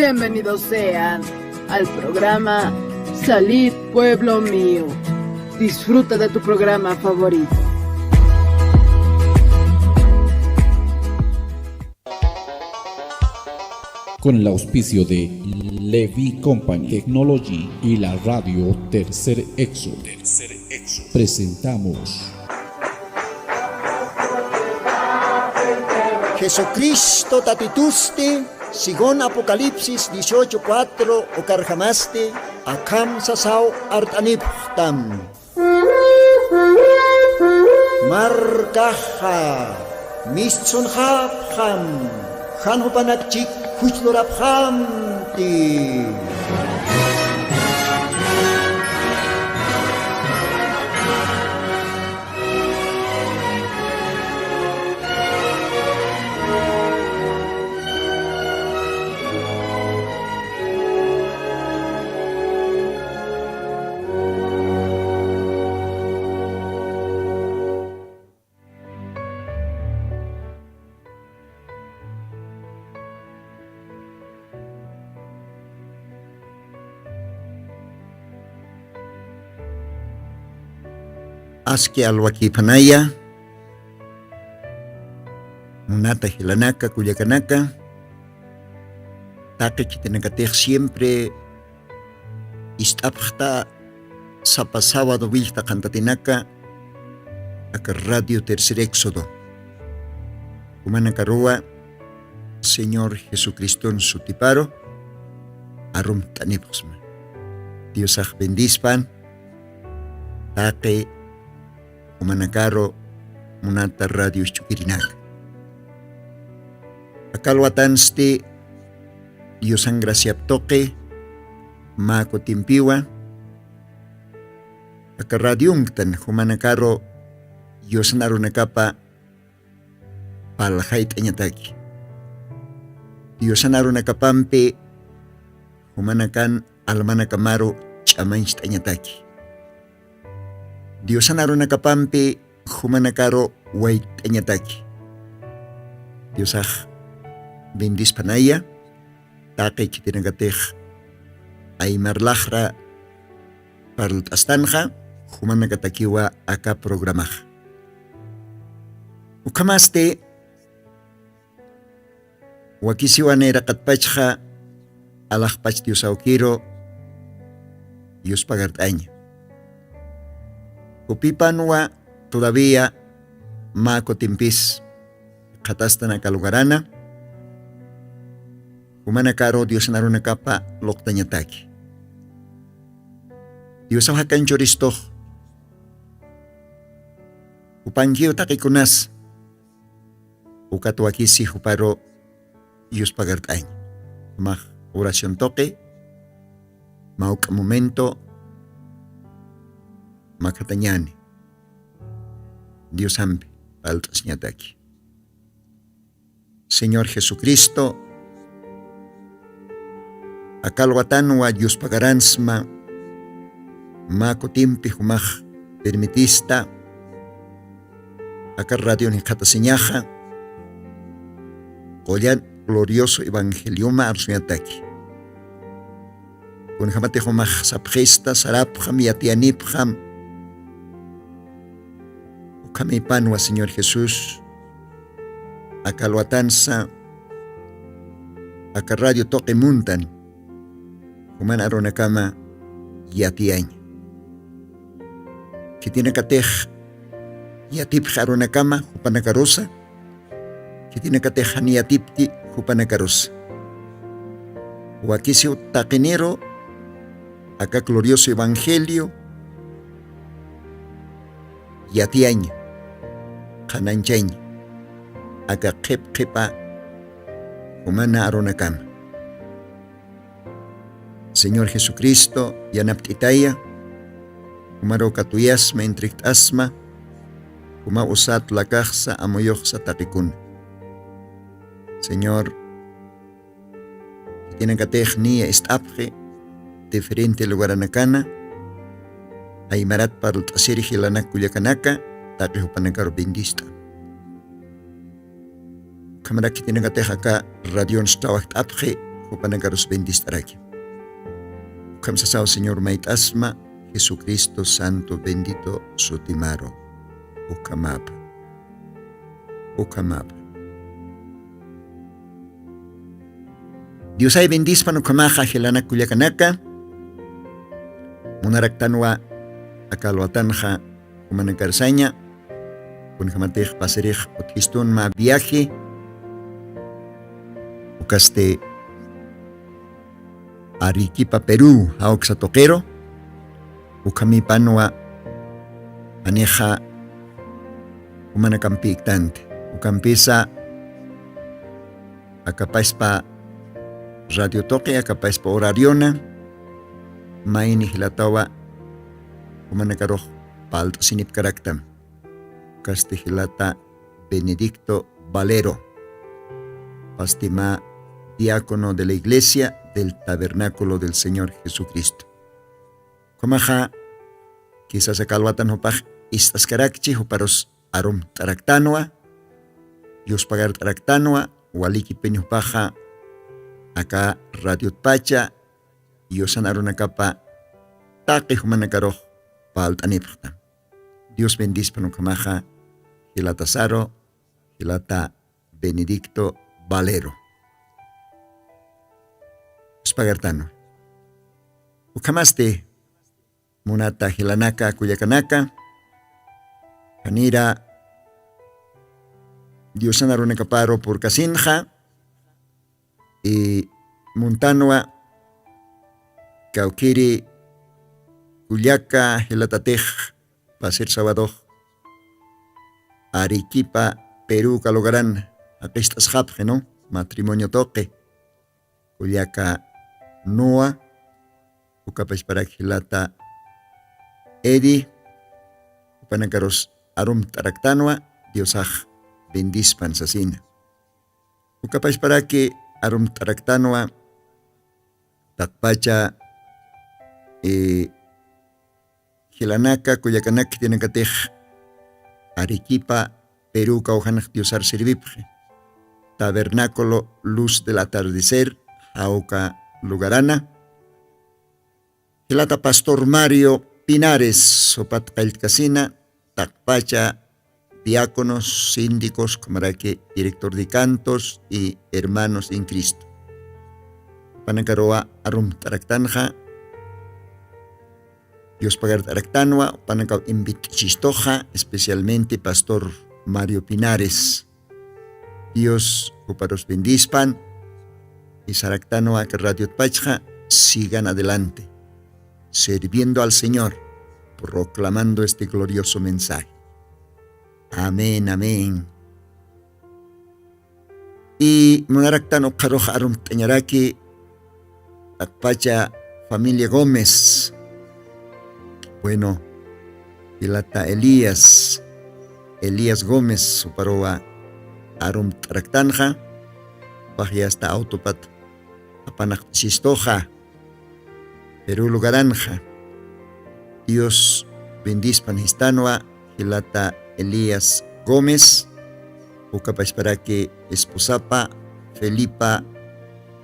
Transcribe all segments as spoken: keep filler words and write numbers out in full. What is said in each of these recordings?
Bienvenidos sean al programa Salid Pueblo Mío. Disfruta de tu programa favorito. Con el auspicio de Levy Company Technology y la radio Tercer Éxodo, presentamos Jesucristo tatitusti, según Apocalipsis dieciocho cuatro, ukarjamasti akham sasaw art'anipxtam. Markaxa mistsunxapxam, jan jupanakchik juchlurapxamti. Aski alwakïpanaya, munata jilanaka, kullakanaka, taqi khitinakatix siempre ist'apxta sapa sábado willta qhantatinaka aka Radio Tercer Éxodo. Jumanakaruwa Señor Jesucriston sutiparu arumt'anipxsma. Diosax bendispan taqi jumanakaru munata radio ch'ukirinaka. Aka alwatansti Diosan graciap tuqi mä kutimpiwa aka radionktan jumanakaru Diosan arunakapa parlxayt'añataki. Diosan arunakapampi jumanakan almanakamaru ch'amañcht'añataki. Diosan arunakapampi jumanakaru wayt'añataki. Diosax bendispanaya taqi khitinakatix aymar laxra parlt'astanxa, jumanakatakiwa aka programaxa. Ukhamasti wakisiwa nayraqatpachxa alaxpach Dios awkiru yuspagart'aña. Jupipanwa todavía mä kutimpis qhatastan aka lugarana, jumanakaru Diosan arunakapa luqtañataki. Diosaw jakan churistux, jupankiw taqikunas, ukat wakisi juparu yuspagart'añ. Jumax oración tuqi, mä juk'a momento makhatañäni Diosampi parlt'asiñataki. Señor Jesucristo, aka alwatanwa yuspagaransma, mä kutimpi jumax permitista aka radion jikxatasiñaxa, qullan glorioso evangelioma arsuñataki. Kunjamatix jumax sapxista, sarapxam, yatiyanipxam. Ukhamipanwa Señor Jesús, aka alwatansa aka radio tuqi muntan, juman arunakama yatiyaña. Khitinakatix yatipxi arunakama jupanakarusa, khitinakatix jan yatipki jupanakarusa. Wakisiw taqiniru aka glorioso evangelio yatiyaña, qhanañchaña aka qhip qhipa jumana arunakama. Señor Jesucristo, yanapt'itaya, jumaru katuyasma, entrejt'asma, juma usat lakaxsa, amuyuxsa taqikuna. Señor, khitinakatix niya ist'apxi diferente lugaranakana, aymarat parlt'asiri jilanak kullakanaka, taqi jupanakaru bendist'a. Ukhamarak khitinakatix aka radions trabajt'apxi jupanakarus bendist'araki. Ukham sasaw Señor mayt'asma, Jesucristo santo bendito sutimaru. Ukhamapa. Ukhamapa. Diosay bendispan ukhamaxa jilanak kullakanaka. Munaraktanwa aka alwatanxa jumanakarsaña, kunjamatix pasirix utjistun mä viaje, ukasti Arequipa, Perú, jawksa tuqiru, ukhamipanwa janixa jumanakampïktanti, ukampisa akapaspa radio tuqi, akapaspa horariona, mayni jilatawa jumanakarux palt'asinipkaraktam. Ukasti jilata Benedicto Valero, pastima diácono de la Iglesia del Tabernáculo del Señor Jesucristo. Ukhamaxa, quizás aka alwatan jupax ist'askarakchi, juparus arumt'araktanwa, yuspagart'araktanwa, walikipin jupaxa aka radiotpacha, yusan arunakapa taqi jumanakarux palt'anipxta. Dios bendispan ukhamaxa, jilata Saro, jilata Benedicto Valero. Yuspagartanwa. Ukhamasti, munata jilanaka, kullakanaka, janira Diosan arunakaparu purkasinxa, y muntanwa kawkiri kullaka jilatatix pasir sabadux Arequipa, Perú, uka lugaran jaqist'asxapxi, ¿no? Matrimonio tuqi. Kullaka Noa, ukapachparak jilata Edi, jupanakarus arumt'araktanwa, Diosax bendispan sasina. Ukapachparaki arumt'araktanwa, taqpacha, eh, jilanaka, kullakanaka, khitinakatix Arequipa, Perú kawjanax Diosar sirvipxi. Tabernáculo Luz del Atardecer, jawka lugarana. Jilata Pastor Mario Pinares, jupat qalltkasina, taqpacha diáconos, síndicos, ukhamaraki director de cantos y hermanos en Cristo. Jupanakaruwa arumt'araktanxa, Dios pagart'araktanwa, jupanakaw invit'chistuxa, especialmente Pastor Mario Pinares. Dios juparus bendispan, y saraktanwa aka radiotpachxa, sigan adelante, sirviendo al Señor, proclamando este glorioso mensaje. Amén, amén. Y munaraktan ukxarux arumt'añaraki, taqpacha familia Gómez. Bueno, jilata Elías, Elías Gómez, juparuwa arumt'araktanxa, jupax ya está autopat apanaqt'asistuxa, Perú lugaranxa. Dios bendispan jistanwa, jilata Elías Gómez, ukapachparaki esposapa Felipa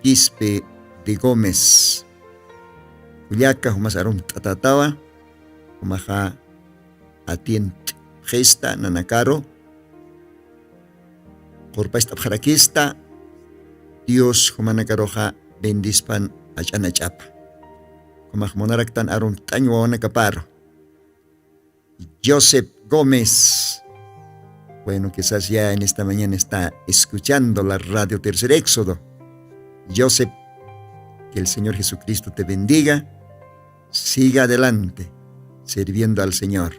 Quispe de Gómez. Kullaka jumas arumt'atätawa, jumaxa atient'xista nanakaru, qurpacht'apxarakista, Dios jumanakaruxa bendispan ach'anach'apa. Jumax munaraktan arumt'añ wawanakaparu. Joseph Gómez. Bueno, quizás ya en esta mañana está escuchando la radio Tercer Éxodo. Joseph, que el Señor Jesucristo te bendiga. Siga adelante, sirviendo al Señor.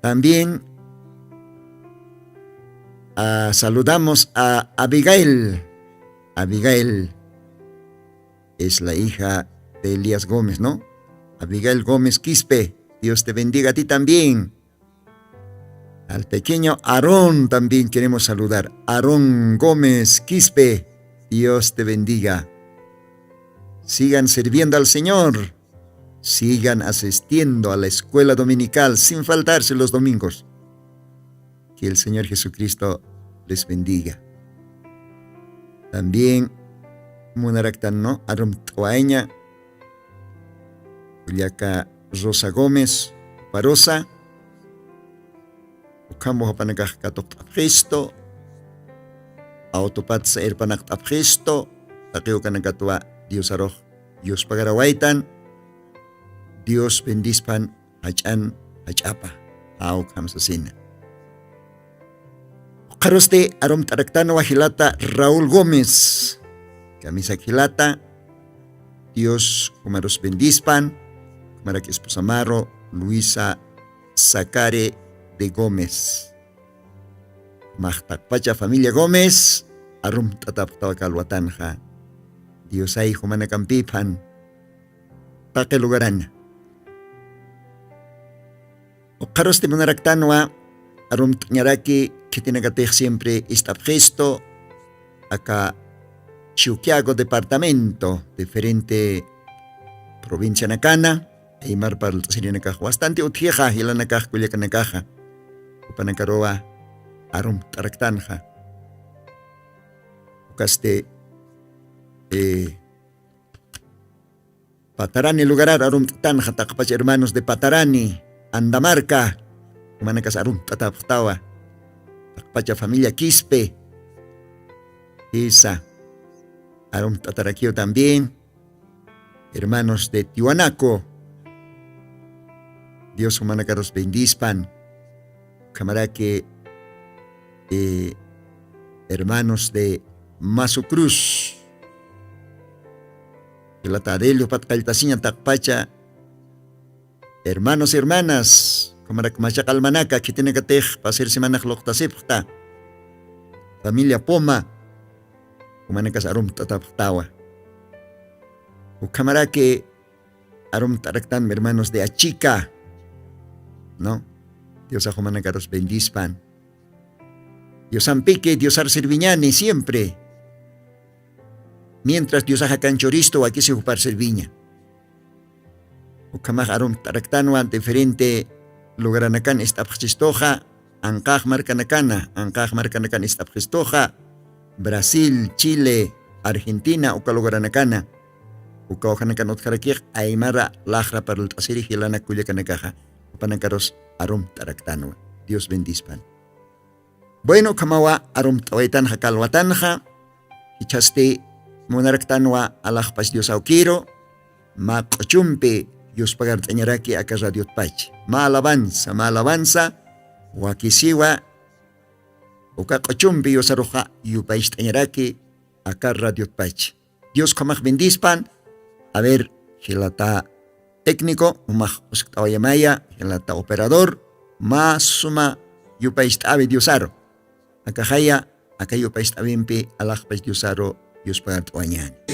También, ah, saludamos a Abigail. Abigail es la hija de Elías Gómez, ¿no? Abigail Gómez Quispe, Dios te bendiga a ti también. Al pequeño Aarón también queremos saludar. Aarón Gómez Quispe, Dios te bendiga. Sigan sirviendo al Señor. Sigan asistiendo a la escuela dominical sin faltarse los domingos. Que el Señor Jesucristo les bendiga. También munaraktan, ¿no? Arumt'awayaña kullaka Rosa Gómez, Parosa, ukham wajupanakax katuqt'apxistu, autopatsa irpanaqt'apxistu, taqi ukanakatwa Diosarux yuspagarawaytan. Dios bendispan jach'an jach'apa, jaw ukham sasina. Ukxarusti arumt'araktanwa jilata Raúl Gómez, kamisak jilata, Dios jumarus bendispan, jumarak esposamaru Luisa Zacare de Gómez. Jumax taqpacha familia Gómez arumt'atapxtawa kalwatanxa. Diosay jumanakampiphan taqi lugarana. Ukxarusti munaraktanwa arumt'añaraki khitinakatix siempre ist'apxistu aka Chiuquiago departamento, diferente provincianakana, aymar parlt'asirinakax bastante utjixa jilanakax kullakanakaxa, jupanakaruwa arumt'araktanxa. Ukasti, eh, Patarani lugarar arumt'atanxa taqpacha hermanos de Patarani, Andamarca, jumanakas arumt'atapxtawa, taqpacha familia Quispe, jisa, arumt'atarakiw también, hermanos de Tiwanaku, Dios jumanakarus bendispan. Ukhamaraki, eh, hermanos de Masu Cruz, jilata Adelio patqalltasiña taqpacha, hermanos, hermanas, ukhamarak machaqalmanaka khitinakatix pasir semanax luqtasipxta, familia Poma, jumanakas arumt'atapxtawa. Ukhamaraki arumt'araktan hermanos de Achica, ¿no? Diosax jumanakarus bendispan. Diosampiki Diosar serviñani siempre. Mientras Diosax akan churistu wakisi jupar serviña. Ukhamax arumt'araktanwa diferente lugaranakan ist'apxchistuxa, anqax markanakana, anqax markanakan ist'apxistuxa, Brasil, Chile, Argentina, uka lugaranakana, uka ujanakan utjarakix aymara laxra parlt'asiri jilanak kullakanakaxa, jupanakarus arumt'araktanwa. Dios bendispan. Bueno, ukhamawa arumt'awaytanxa kalwatanxa, jichhasti munaraktanwa alaxpach Dios awkiru, mä q'uchumpi yuspagart'añaraki aka radiotpach. Mä alabanza, mä alabanza, wakisiwa, uka q'uchumpi yusaruxa yupaycht'añaraki aka radiotpach. Dios ukhamax bendispan. A ver, jilata técnico, umax uskt'awayamaya, jilata operador, mä suma yupaycht'awi Diosaru. Akaxaya, aka yupaycht'awimpi alaxpach Diosaru yuspagart'awañäni.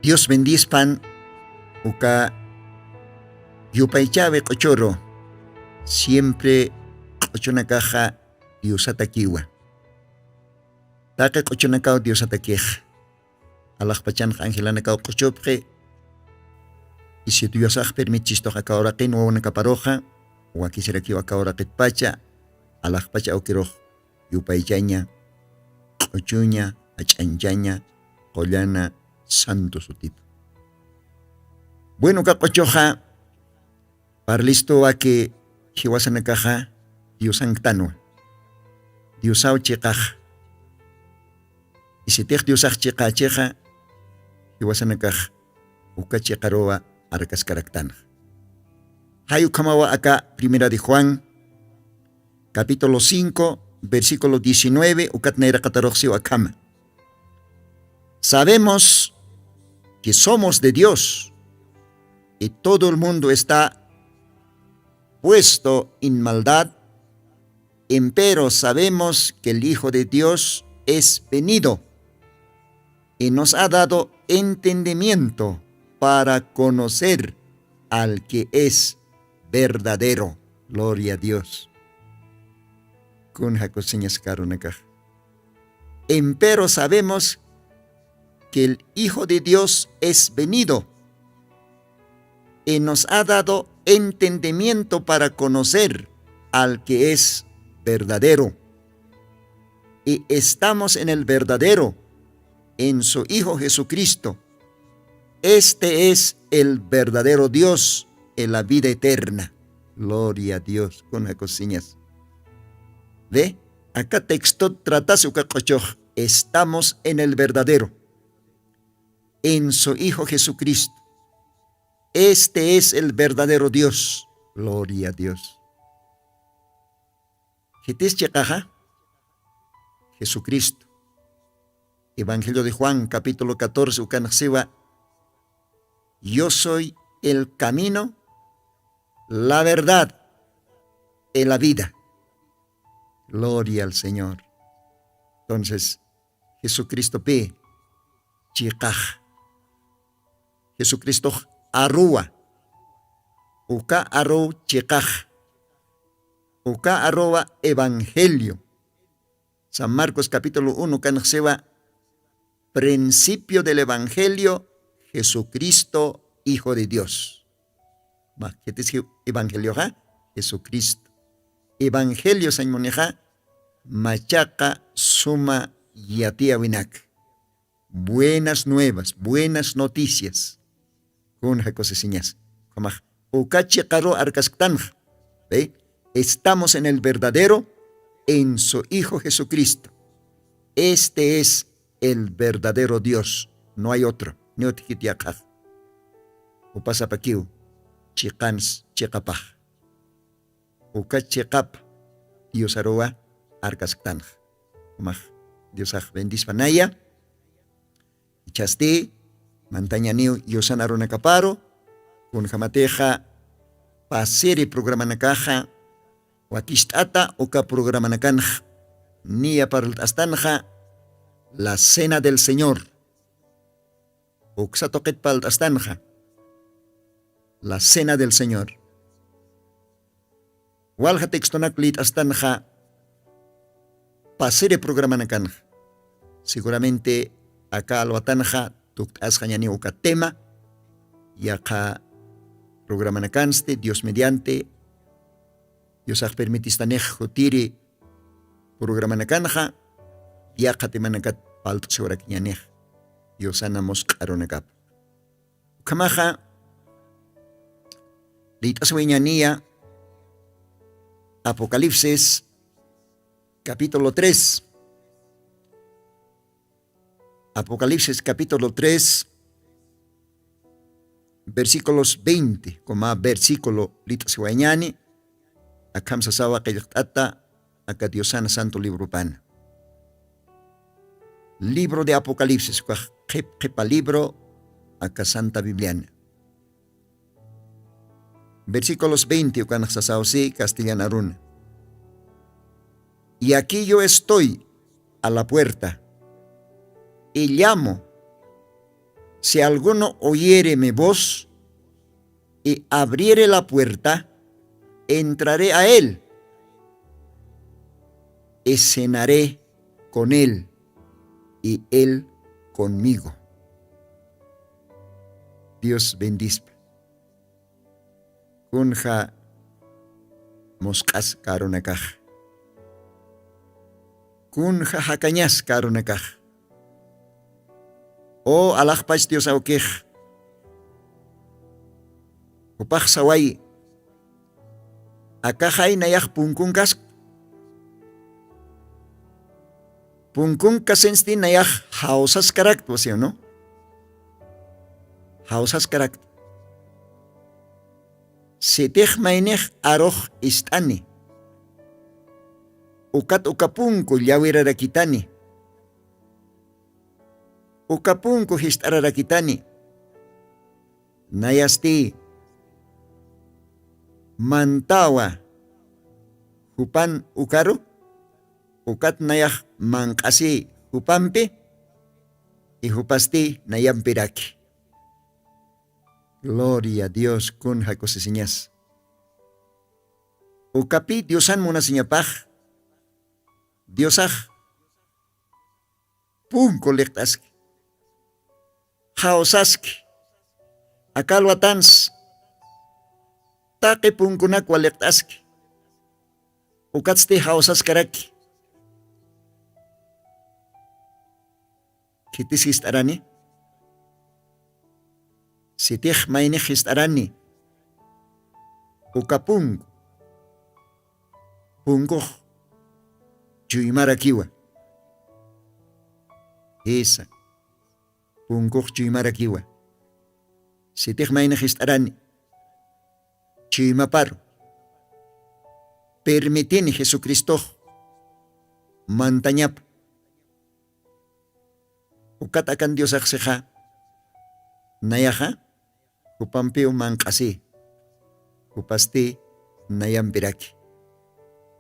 Dios bendispan. Uka yupaychawi q'uchuru siempre q'uchunakaxa diosatakiwa. Taqi q'uchunakaw diosatakixa alaxpachanxa angelanakaw q'uchupxi. Isi diosax permitistux aka uraqin wawanakaparuxa wakisirakiw aka uraqitpacha alaxpacha awkirux yupaychaña q'uchuña ach'anchaña qullana santo sutipa. Bueno ka q'uchuxa parlistu waki jiwasanakaxa diosanktanwa. Diosaw chiqaxa isitix diosax chiqachixa jiwasanakax uka chiqaruwa arkaskaraktanxa. Jay ukhamawa aka primera de juan capítulo cinco versículo diecinueve ukat nayraqataruxsiw akhama. Sabemos que somos de dios y todo el mundo está puesto en maldad. Empero sabemos que el hijo de dios es venido y nos ha dado entendimiento para conocer al que es verdadero. Gloria a dios. Kun jakusiñas karunakax. Empero sabemos que el hijo de dios es venido y nos ha dado entendimiento para conocer al que es verdadero. Y estamos en el verdadero, en su hijo jesucristo. Este es el verdadero dios, en la vida eterna. Gloria a dios kun jakusiñas. Ve, aka texto tratasi uka q'uchux estamos en el verdadero, en su hijo jesucristo. Este es el verdadero dios. Gloria a dios. Jitis chiqaxa jesucristo. Evangelio de juan capítulo catorce ukanxsiwa, yo soy el camino, la verdad, en la vida. Gloria al señor. Entonces jesucristopi chiqax. Jesucristox aruwa. Uka aruw chiqax. Uka aruwa evangelio. San marcos capítulo uno kanxsiwa principio del evangelio, jesucristo hijo de dios. Max khitis evangelioxa jesucristo. Evangelio sañmunixa machaqa suma yatiyawinaka. Buenas nuevas buenas noticias. Kun jakusisiñas. Ukhamax uka chiqaru arkasktanxa. Estamos en el verdadero, en su hijo jesucristo. Este es el verdadero dios. No hay otro. Ni utjit yaqhax. Upasapakiw chiqans chiqapax. Uka chiqap diosaruwa arkasktanxa. Umax diosax bendispanaya. Ichhasti mantañaniw yusan arunakaparu. Kunjamatixa pasiri programanakaxa wakist'ata uka programanakanxa niya parlt'astanxa la cena del señor. Uksa tuqit parlt'astanxa la cena del señor. Walja textonak lït'astanxa pasiri programanakanxa. Seguramente aka alwatanxa tukt'asxañani uka tema yaqha programanakansti dios mediante. Diosax permitistanix jutiri programanakanxa yaqha temanakat palt'siwarakiñanix diosana musq'arunakap. Ukhamaxa lït'aswiñaniya apocalipsis capítulo tres. Apocalipsis capítulo tres versículos veinte kuma versículo lït'aswiñani. Akham sasawa qillqt'ata aka diosana santo libropana. Libro de apocalipsis ukax qhip qhipa libro aka santa bibliana. Versículos veinte ukanax sasaw si castellanaruna. Y aquí yo estoy a la puerta y llamo. Si alguno oyere mi voz y abriere la puerta, entraré a él y cenaré con él y él conmigo. Dios bendispa. Kunja musq'as karunakax, kunja jakañas karunakax. O alaxpach dios awkix, jupax saway, akaxay nayax punkunkask. Punkunkasinsti nayax jawsaskaraktwa siw no? Jawsaskaraktwa. Sitix maynix arux ist'ani, ukat ukapunku llawirarakitani, ukapunku jist'ararakitani. Nayasti mantawa jupan ukaru, ukat nayax manq'asi jupampi, ijupasti nayampiraki. Gloria dios kun jakusisiñas. Ukapi diosan munasiñapax, diosax punku liqt'aski, jawsaski. Akalwatans taqi punkunakwa liqt'aski. Ukatsti jawsaskaraki. Khitis jist'arani? Sitix maynix jist'arani, uka punku, punkux chuymarakiwa. Jisa, punkux chuymarakiwa. Sitix maynix jist'arani, chuymaparu permitini jesucristox mantañapa. Ukat akan diosaxsixa, nayaxa jupampiw manq'asi, jupasti nayampiraki.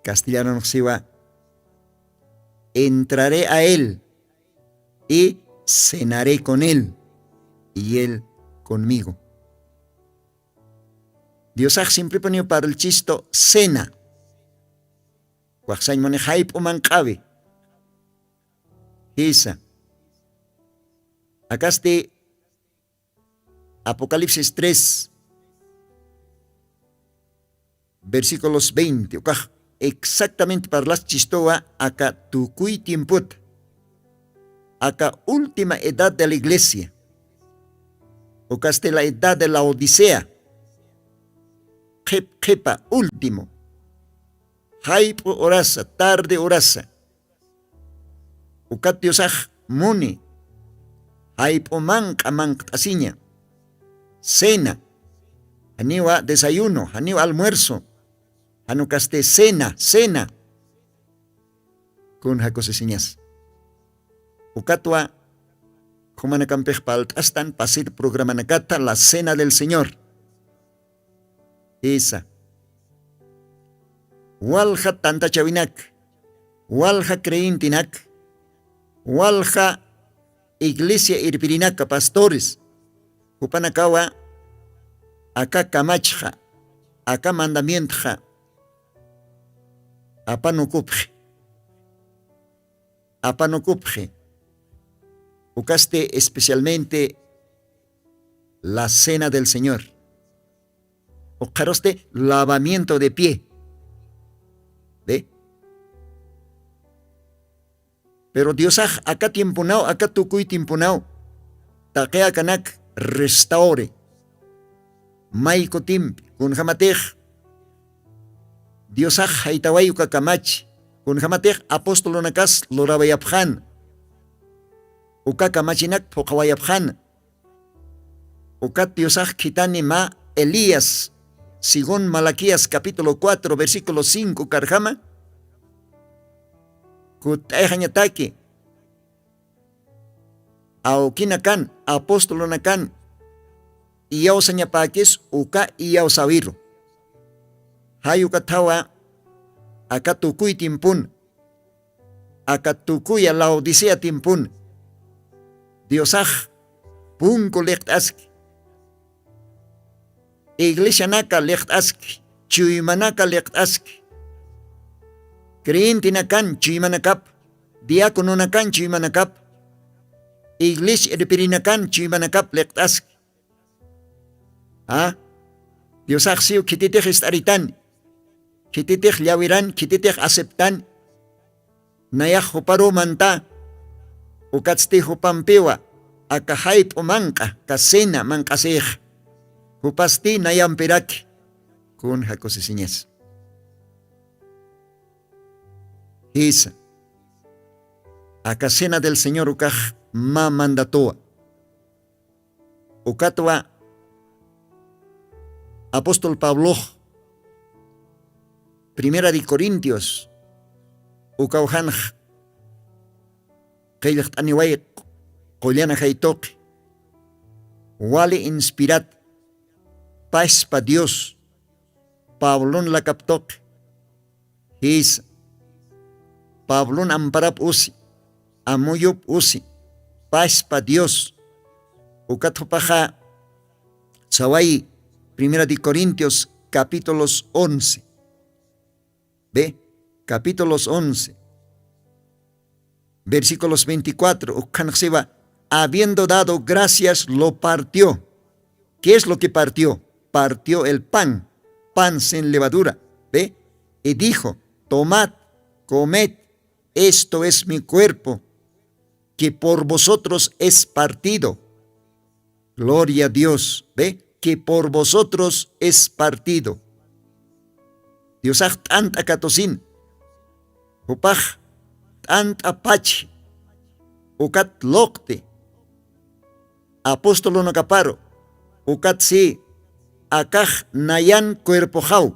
Castellanonxsiwa, entraré a él y cenaré con él y él conmigo. Diosax simpripuniw parlchistu cena. Waxsañ muni jayp'u manq'awi. Jisa, akasti apocalipsis tres, versículos veinte ukax exactamente parlaschistuwa aka tukuy tiempota, aka última edad de la iglesia, ukasti la edad de la odisea, qhip qhipa último, jayp'u urasa, tarde urasa. Ukat diosax muni jayp'u manq'a manqt'asiña, cena, janiwa desayuno, janiwa almuerzo, janukasti cena cena. Kun jakusisiñas? Ukatwa jumanakampix palt'astan pasir programanakata la cena del señor. Jisa, walja tantachawinak, walja creyentinak, walja iglesia irpirinaka pastores, jupanakawa aka kamachxa, aka mandamientxa apanukupxi, apanukupxi. Ukasti especialmente la cena del señor, ukxarusti lavamiento de pie. Ve, pero diosax aka tiemponaw, aka tukuy tiemponaw taqi akanak restaure. May kutimpi kunjamatix diosax jaytaway uka kamachi, kunjamatix apostolonakas lurawayapxan, uka kamachinak phuqhawayapxan. Ukat diosax khithani mä elías, según malaquías capítulo cuatro versículo cinco karjama, kutt'ayxañataki awkinakan, apostolonakan iyawsañapäkis uka iyawsäwiru. Jay ukathawa aka tukuy tiempun, aka tukuya laodicea tiempun diosax punku liqt'aski. Iglesianaka liqt'aski, chuymanaka liqt'aski. Creyentinakan chuymanakap, diacononakan chuymanakap, iglesia irpirinakan chuymanakap liqt'aski. A, diosaxsiw khititix ist'aritani, khititix llawiran, khititix aceptani. Nayax juparumanta, ukatsti jupampiwa aka jayp'u manq'a, aka cena manq'asix. Jupasti nayampiraki. Kun jakusisiñas. Jisa, aka cena del señor ukax mä mandatuwa. Ukatwa apóstol pablox, primera de corintios, ukaw janx qillqt'aniway, qullana jaytuqi wali inspirat paspa dios pablon lakaptuqi. Jisa, pablon amparap usi, amuyup usi, paspa dios. Ukat jupaxa sawayi, primera de corintios capítulos once. Ve, capítulos once, versículos veinticuatro, ukhanxsiwa, habiendo dado gracias lo partió. ¿Qué es lo que partió? Partió el pan, pan sin levadura. ¿Ve? Y dijo, tomad, comed, esto es mi cuerpo, que por vosotros es partido. Gloria a dios. ¿Ve? Que por vosotros es partido. Diosax t'ant'a katusin, jupax t'ant'a pachi, ukat luqti apostolunakaparu, ukat si akax nayan cuerpoxaw,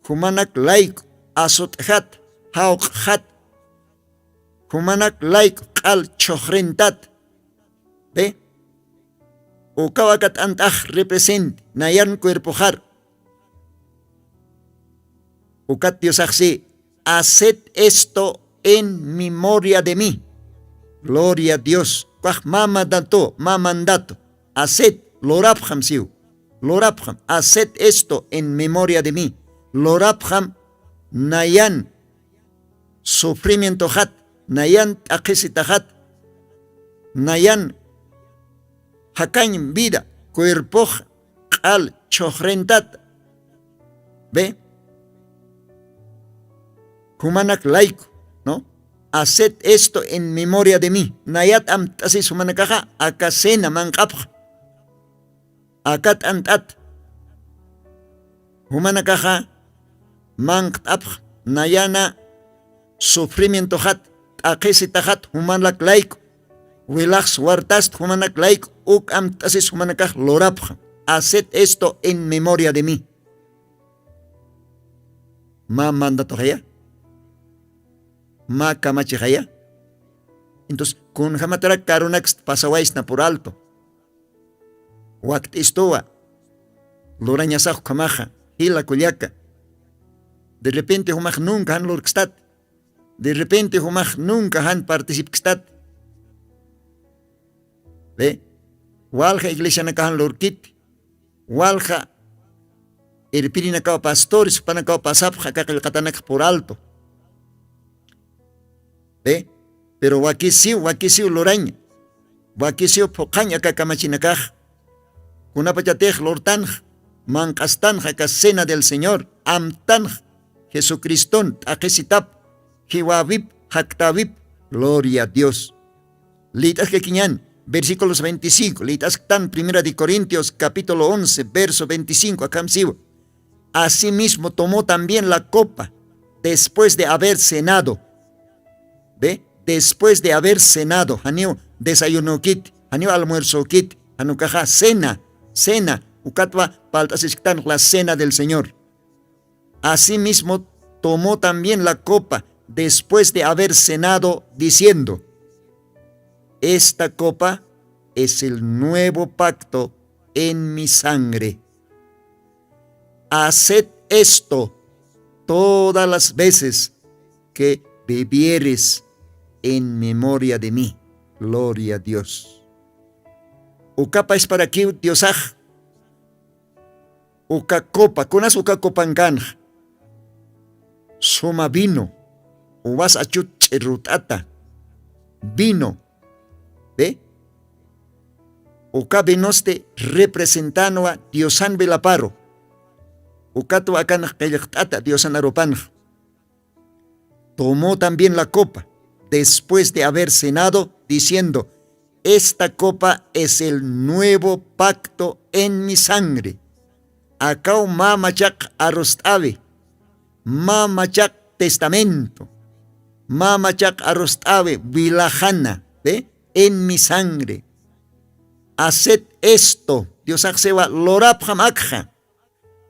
jumanak layku asut'jat, jawq'jat, jumanak layku q'al chhuxrintat. Ve, ukaw aka t'ant'ax represente nayan cuerpoxar. Ukat diosaxsi, haced esto en memoria de mí. Gloria a dios. Ukax mä mandato, mä mandato. Haced, lurapxam siw, lurapxam, haced esto en memoria de mí. Lurapxam nayan sufrimientoxat, nayan t'aqhisitaxat, nayan jakañ vida cuerpox q'al chhuxrintat. Ve, jumanak layku, ¿no? Haced esto en memoria de mí. Nayat amt'asis jumanakaxa aka cena manq'apxa, aka t'ant'at. Jumanakaxa manqt'apx nayana sufrimientoxat, t'aqhisitaxat jumanak layku, wilaxs wartast jumanak layku, uk amt'asis jumanakax lurapxa. Haced esto en memoria de mí. Mä mandatoxaya, mä kamachixaya. Entonces kunjamatarak karunakst pasawaysna por alto. Wakt'istuwa lurañasax ukhamaxa, jila kullaka. De repente jumax nunca jan lurkstat, de repente jumax nunca jan participkstat. Ve, walja iglesianakaxan lurkiti, walja irpirinakaw pastores jupanakaw pasapxa aka qillqatanakx por alto. Ve, pero wakisiw wakisiw luraña, wakisiw phuqhañ aka kamachinakax. Kunapachatix lurtanx, manq'astanx aka cena del señor, amtanx jesucriston t'aqhisitap, jiwäwip, jaktäwip. Gloria a dios. Lït'askakiñan, versículos veinticinco, lït'asktan primera de corintios capítulo once verso veinticinco akham siwa. Asimismo tomó también la copa después de haber cenado. Ve, después de haber cenado, janiw desayunokit, janiw almuerzokit, janukaxa cena, cena, ukatwa palt'asisktan la cena del señor. Asimismo tomó también la copa después de haber cenado, diciendo, esta copa es el nuevo pacto en mi sangre. Haced esto todas las veces que bebieres en memoria de mí. Gloria a dios. Uka paisparakiw diosax uka copa kunas uka copankanx suma vino, uwas achut ch'irrut'ata vino. Ve, uka vinosti representanwa diosan vilaparu. Ukatwa akanax qillqt'ata diosan arupanx. Tomó también la copa después de haber cenado, diciendo: esta copa es el nuevo pacto en mi sangre. Akaw mä machaq arust'awi, mä machaq testamento, mä machaq arust'awi wilaxana, ¿ve? En mi sangre. Haced esto, diosaxsiwa lurapxam akxa.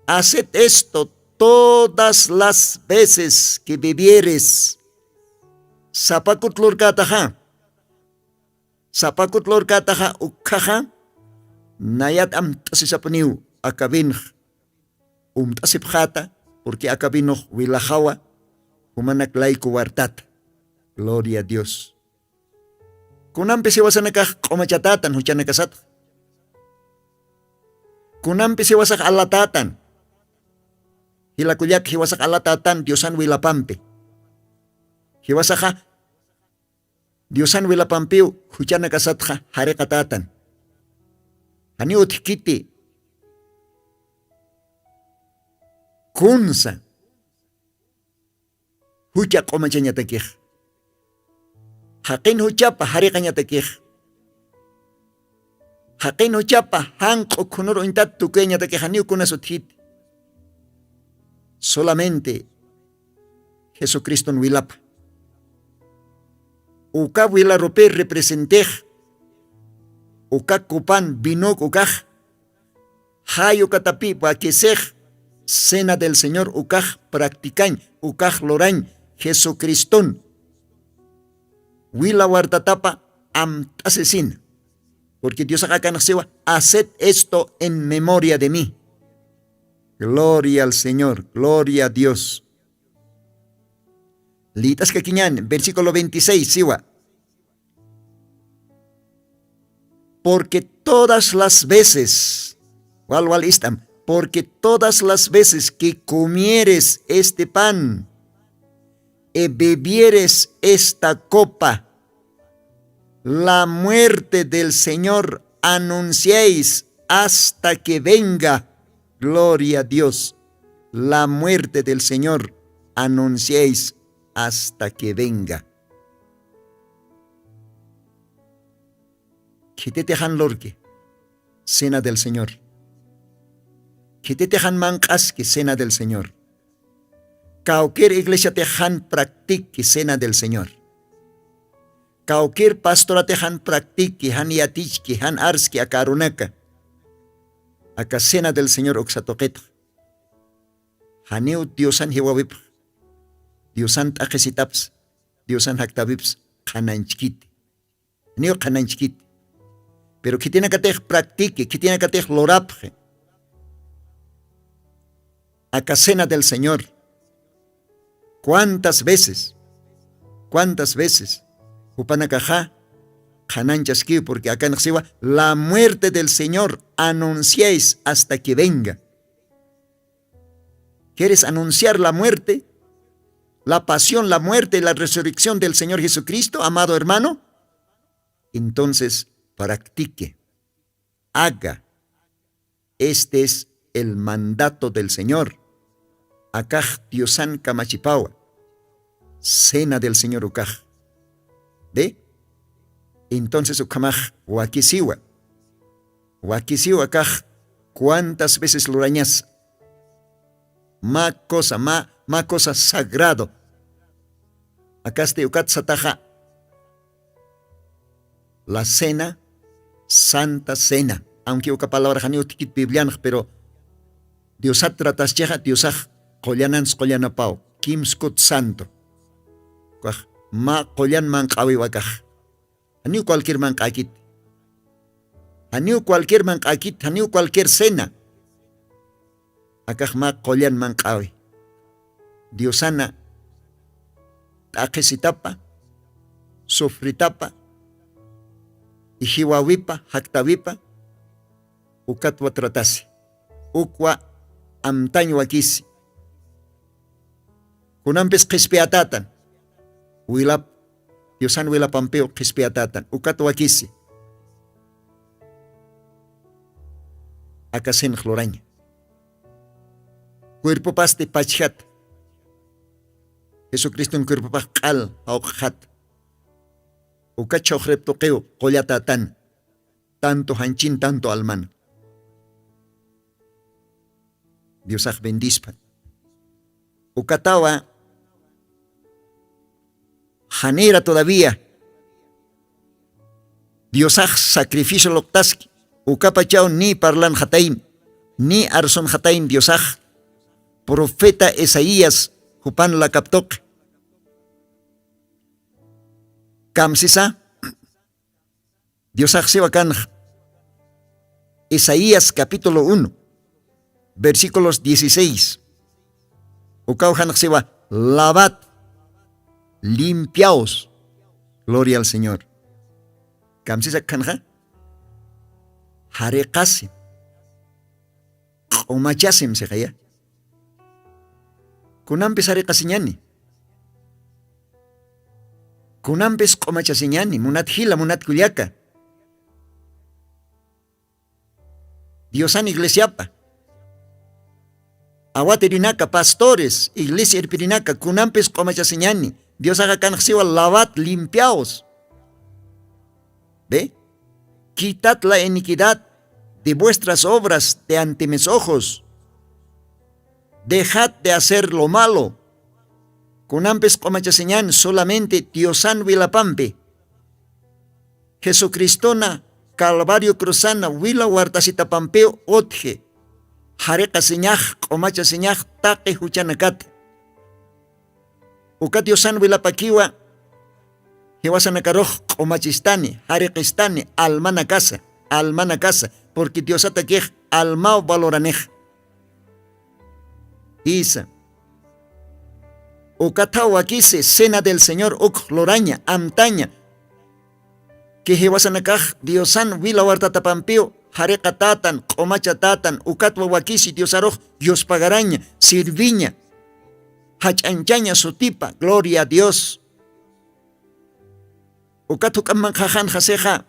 Haced esto todas las veces que bebieres. Sapakut lurkätaxa, sapakut lurkätaxa ukkhaxa nayat amt'asisapuniw aka vinx umt'asipxäta. Purqui aka vinux wilaxawa jumanak layku wartata. Gloria a dios. Kunampis jiwasanakax q'umachatätan juchanakasatxa. Kunampis jiwasax alatätan. Jilakullak jiwasax alatätan diosan wilapampi. Jiwasaxa diosan wilapampiw juchanakasatxa jariqatätan. Janiw utjkiti kunsa jucha q'umachañatakix. Jaqin juchapa jariqañatakix. Jaqin juchapa janq'u khunur uñtat tukuyañatakix janiw kunas utjiti. Solamente jesucriston wilapa. Uka wilarupir representix uka kupan vinuk ukax jayukatapï wakisix cena del señor ukax practikañ ukax lurañ jesucriston wila wartatapa amt'asisina. Purqui diosax akanxsiwa haced esto en memoria de mí. Gloria al señor gloria a dios. Lït'askakiñan versículo veintiséis siwa. Porque todas las veces, wal wal istam, porque todas las veces que comieres este pan y bebieres esta copa, la muerte del señor anunciáis hasta que venga. Gloria a dios. La muerte del señor anunciáis hasta que venga. Khititixan lurki cena del señor. Khititixan manq'aski cena del señor. Kawkir iglesiatixan practiqui cena del señor. Kawkir pastoratixan practiqui jan yatichki jan arski aka arunaka. Aka cena del señor uksatuqitx. Janiw diosan jiwawipx, diosan t'aqhisitaps, diosan jaktawips qhananchkiti. Janiw qhananchkiti. Pero khitinakatix practiqui khitinakatix lurapxi. Aka cena del señor cuántas veces, cuántas veces jupanakaxa qhananchaskiw purqui akanxsiwa la muerte del señor anunciáis hasta que venga. Quieres anunciar la muerte, la pasión la muerte y la resurrección del señor jesucristo amado hermano? Entonces practique, haga. Este es el mandato del señor. Akax diosan kamachipawa. Cena del señor ukax. Ve, entonces ukhamax wakisiwa. Wakisiwa akax cuántas veces lurañasa. Mä cosa mä mä cosa sagrado. Akasti ukat sataxa la cena, santa cena. Aunque uka palabraxaniw tikit biblianx pero diosat trataschixa diosax qullanans qullanapaw kimskut santo. Ukax mä qullan manq'awiw akax. Janiw cualquier manq'akit. Janiw cualquier manq'akit janiw cualquier cena. Akax mä qullan manq'awi diosana t'aqhisitapa, sufritapa, ijiwawipa jaktawipa, Ukatwa tratasi, ukwa amtañ wakisi. Kunampis qhispiyatatan wilap diosan wilapampiw qhispiyatatan ukat wakisi. Akasinx luraña cuerpopasti pachjat jesucriston cuerpopax q'al jawq'xat. Uka chhuxrip tuqiw qullatatan tanto janchin tanto alman. Diosax bendispan. Ukatawa janira todavía diosax sacrificio luqtaski. Ukapachaw ni parlanxatayn ni arsunxatayn diosax profeta isaías jupan lakaptuqi. Kamsisa diosaxsiwa kanxa isaías capítulo uno versículos dieciséis. Ukaw janxsiwa lavat limpiaus. Gloria al señor. Kamsisak janxa jariqasim q'umachasim sixaya. Kunampis jariqasiñani kunampis q'umachasiñani munat jila munat kullaka. Diosan iglesiapa awatirinaka pastores iglesia irpirinaka kunampis q'umachasiñani. Diosaxa kanxsiwa lawat limpiaus. Ve, quitad la iniquidad de vuestras obras de ante mis ojos. Dejad de hacer lo malo. Kunampis q'umachasiñan solamente diosan wilapampi jesucristona calvario cruzana wila wartasitapampiw utji. Jariqasiñax q'umachasiñax taqi juchanakata. Uka diosan wilapakiwa jiwasanakarux q'umachistani jariqistani almanakasa almanakasa. Purqui diosatakix almaw valoranix. Isa ukathaw wakisi cena del señor ukx luraña amtaña. Kijiwasanakax diosan wila wartatapampiw jariqatatan q'umachatatan ukatwa wakisi diosarux yuspagaraña sirviña jach'anchaña sutipa gloria a dios. Ukat juk'amman qhaxan jasixa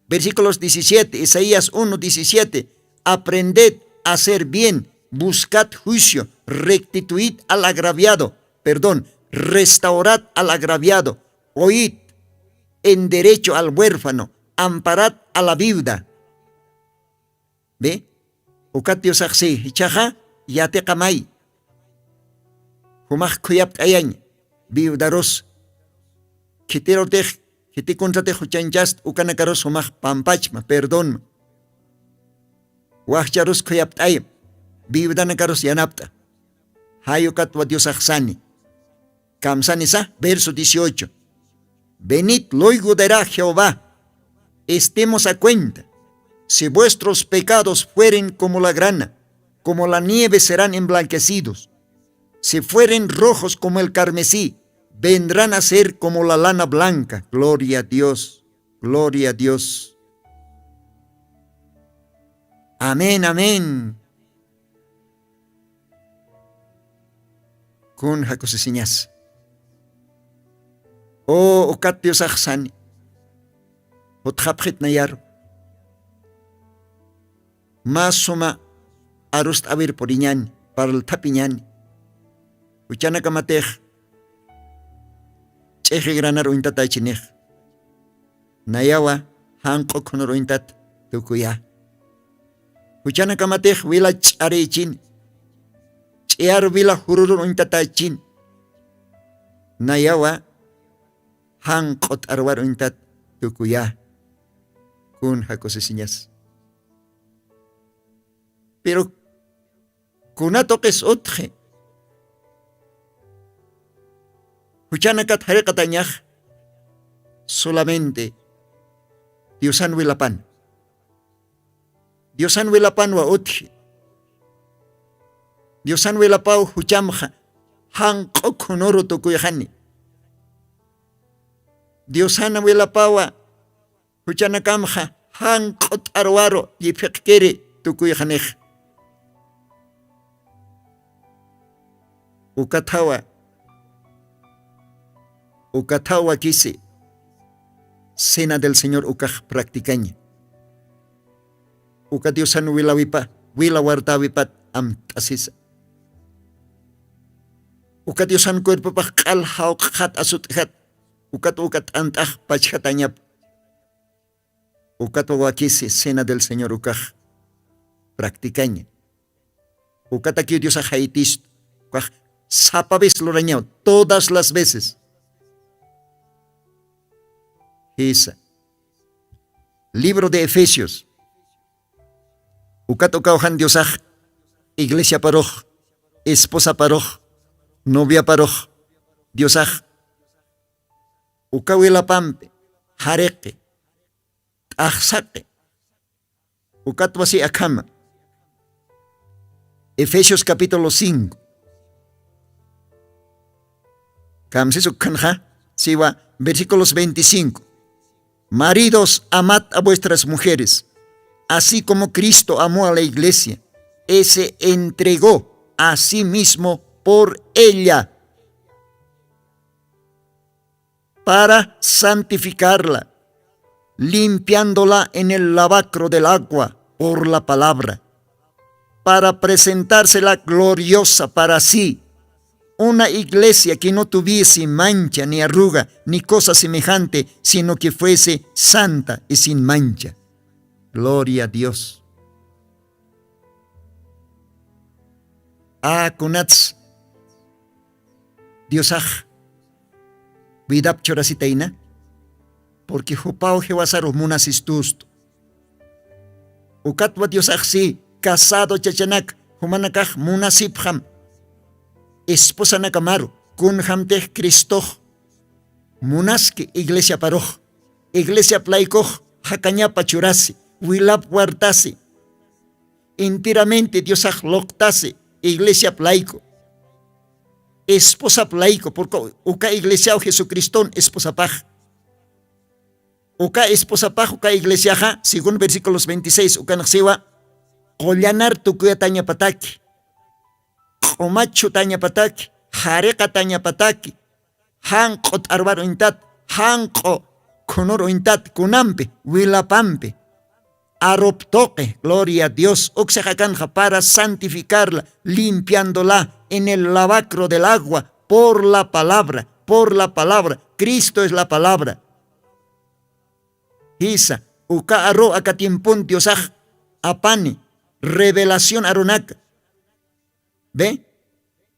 versículos diecisiete isaías uno diecisiete. Aprended a hacer bien, buscad juicio, rectituid al agraviado, perdón, restaurad al agraviado, oid en derecho al huérfano, amparad a la viuda. Ve, ukat diosaxsi jichhaxa yatiqamay jumax khuyapt'ayañ viudarus. Khitirutix khitikuntratix juchanchast ukanakarus jumax pampachma perdonma. Waxcharus khuyapt'ay viudanakarus yanapt'a. Jay ukatwa diosaxsani. Kamsanisa verso dieciocho. Venid luego dirá jehová, estemos a cuenta. Si vuestros pecados fueren como la grana, como la nieve serán emblanquecidos. Si fueren rojos como el carmesí, vendrán a ser como la lana blanca. Gloria a dios. Gloria a dios. Amén amén. Kun jakusisiñas? O ukat diosaxsani jutxapxitnayaru mä suma arust'awir puriñani parlthapiñani. Juchanakamatix ch'ixigranar uñtatächinix. Nayawa janq'u khunur uñtat tukuyä. Juchanakamatix wila ch'arïchini ch'iyar wila jururun uñtatächini. Nayawa janq'u t'arwar uñtat tukuyä. Kun jakusisiñas? Pero kuna tuqis utxi juchanakat jariqatañax? Solamente diosan wilapan diosan wilapanwa utji. Diosan wilapaw juchamxa janq'u khunuru tukuyxani. Diosan wilapawa juchanakamxa janq'u t'arwaru lliphiqkiri tukuyxanix. Ukathawa, ukathawa kisi cena del señor ukax practicaña. Uka diosan wilawipa, wila wartäwipat amt'asisa. Uka diosan cuerpopax q'al jawq'xat asut'jat. Ukat uka t'ant'ax pachjatañap. Ukatwa wakisi cena del señor ukax practicaña. Ukatakiw diosax jaytistu. Ukax sapa vez lurañaw, todas las veces. Jisa. Libro de efesios. Ukat ukawjan diosax iglesiaparux, esposaparux, noviaparux, diosax uka wilapampi jariqi, t'axsaqi. Ukatwasi akhama. Efesios capítulo cinco. Kamsis ukhanxa siwa, versículos veinticinco. Maridos, amad a vuestras mujeres, así como Cristo amó a la iglesia, y se entregó a sí mismo por ella, para santificarla, limpiándola en el lavacro del agua por la palabra, para presentársela gloriosa para sí, una iglesia que no tuviese mancha, ni arruga, ni cosa semejante, sino que fuese santa y sin mancha. Gloria a Dios. A, kunats diosax vidap churasitayna, porque jupaw jiwasarux munasistustu. Ukatwa diosaxsi casado chachanak jumanakax munasipxam, esposanakamaru, kunjamtix cristox munaski iglesiaparux, iglesiap laykux jakañapa churasi, wilap wartasi, enteramente diosax luqtasi, iglesiap layku, esposap layku, porque uka iglesiaw jesucriston esposapax. Uka esposapax uka iglesiaxa según versículos veintiséis ukanxsiwa, qullanar tukuyatañapataki, q'umat chhutañapataki, jariqatañapataki, janq'u t'arwar uñtat, janq'u khunur uñtat kunampi, wilapampi, aruptuqi. Gloria a Dios. Uksixakanxa para santificarla, limpiándola en el lavacro del agua por la palabra, por la palabra. Cristo es la palabra. Jisa, uka aru aka tiempon diosax apani, revelación arunaka. Ve,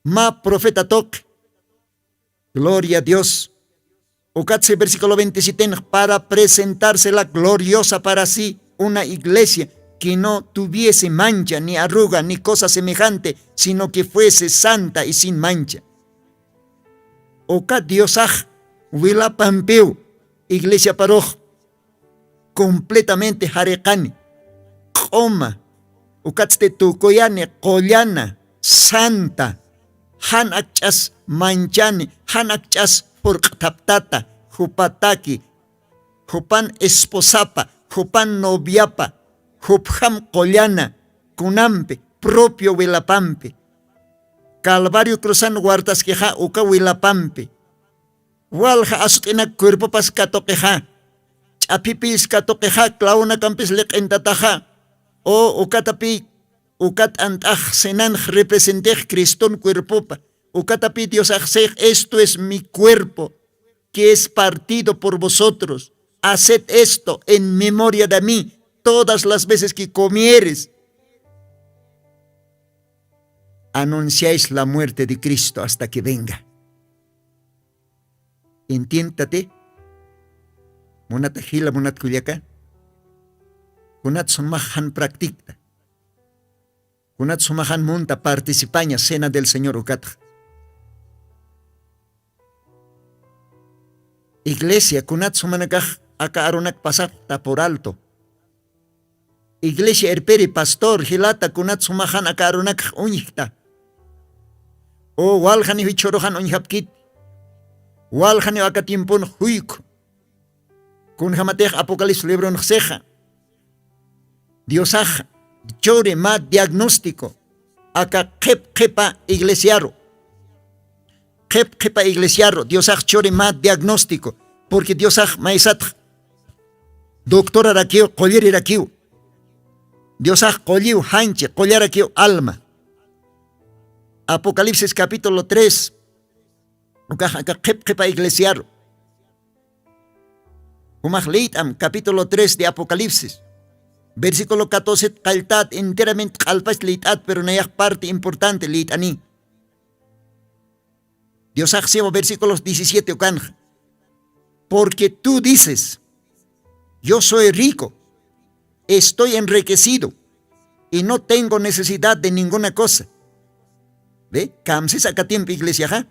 ma profeta tuqi. Gloria a Dios. Ukatsi versículo veintisiete, para presentársela gloriosa para sí, una iglesia que no tuviese mancha, ni arruga, ni cosa semejante, sino que fuese santa y sin mancha. Uka diosax wilapampiw iglesiaparux completamente jariqani, q'uma, ukatsti tukuyani, qullana, santa, jan akch'as manchani, jan akch'as purq'thaptata, jupataki, jupan esposapa, jupan noviapa, jupjam qullana, kunampi, propio wilapampi. Calvario cruzan wartaskixa uka wilapampi. Walja asut'inak cuerpopas katuqixa, ch'aphipis katuqixa, clavo nakampis liq'intataxa. O ukatapi, ukat ant'ax cenanx representix Criston cuerpopa. Ukatapi Diosax six, esto es mi cuerpo, que es partido por vosotros. Haced esto en memoria de mí todas las veces que comieres. Anunciáis la muerte de Cristo hasta que venga. Entiéndtate, munata jila, munat kullaka, kunat sumaxan practicta, kunat sumaxan munta participaña cena del Señor ukatxa. Iglesia, kunat sumanakax aka arunak pasapta por alto. Iglesia irpiri, pastor, jilata, kunat sumaxan aka arunakx uñjta. O waljaniw jichhuruxan uñjapkit. Waljaniw aka tiempon juykhu. Kunjamatix Apocalipsis libronxsixa, Diosax churi mä diagnóstico aka qhip qhipa iglesiaru. Qhip qhipa iglesiaru Diosax churi mä diagnóstico. Porque Diosax maysatx doctorarakiw, qullirirakiw. Diosax qulliw janchi qullarakiw alma. Apocalipsis capítulo tres, ukax aka qhip qhipa iglesiaru. Jumax liyt'am capítulo tres de Apocalipsis, versículo catorce qalltät, enteramente q'alpach liyt'at, pero nayax parte importante liyt'ani. Diosax siwa versículos diecisiete ukanxa: "Porque tú dices: yo soy rico, estoy enriquecido y no tengo necesidad de ninguna cosa." Ve, kamsis aka tiempo iglesiaxa.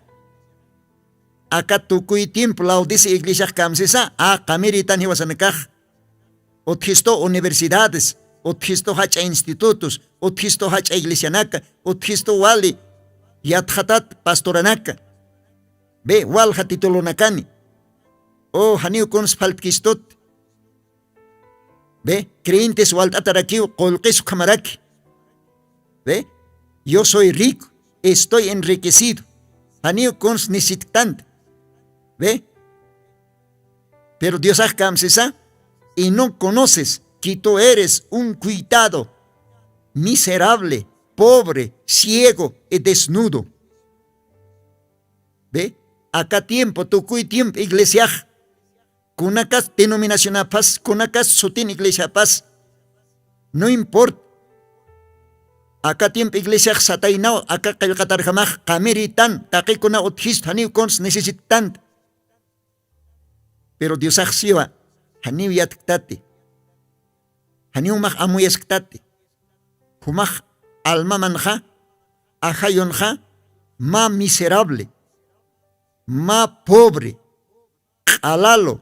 Aka tukuy tiempo Laodicea iglesiax kamsisa, a qamiritan jiwasanakax. Utjistu universidades, utjistu jach'a institutos, utjistu jach'a iglesianaka, utjistu wali yatxatat pastoranaka. Ve, walja titulonakani. O janiw kuns faltkistut. Ve, creyentes walt'atarakiw qullqis ukhamaraki. Ve, yo soy rico, estoy enriquecido. Janiw kuns necesitktant. Ve, pero Diosax kamsisa: y no conoces que tú eres un cuitado, miserable, pobre, ciego y desnudo. Ve, aka tiempo, tukuy tiempo iglesiax, kunakas denominacionapas, kunakas sutin iglesiapas, no importa. Aka tiempo iglesiax sataynaw, aka qillqatarjamax qamiritan, taqikuna utjist, janiw kuns necesitktant. Pero Diosax siwa: janiw yatktati, janiw jumax amuyasktati. Jumax almamanxa, ajayunxa, mä miserable, mä pobre, q'alalu,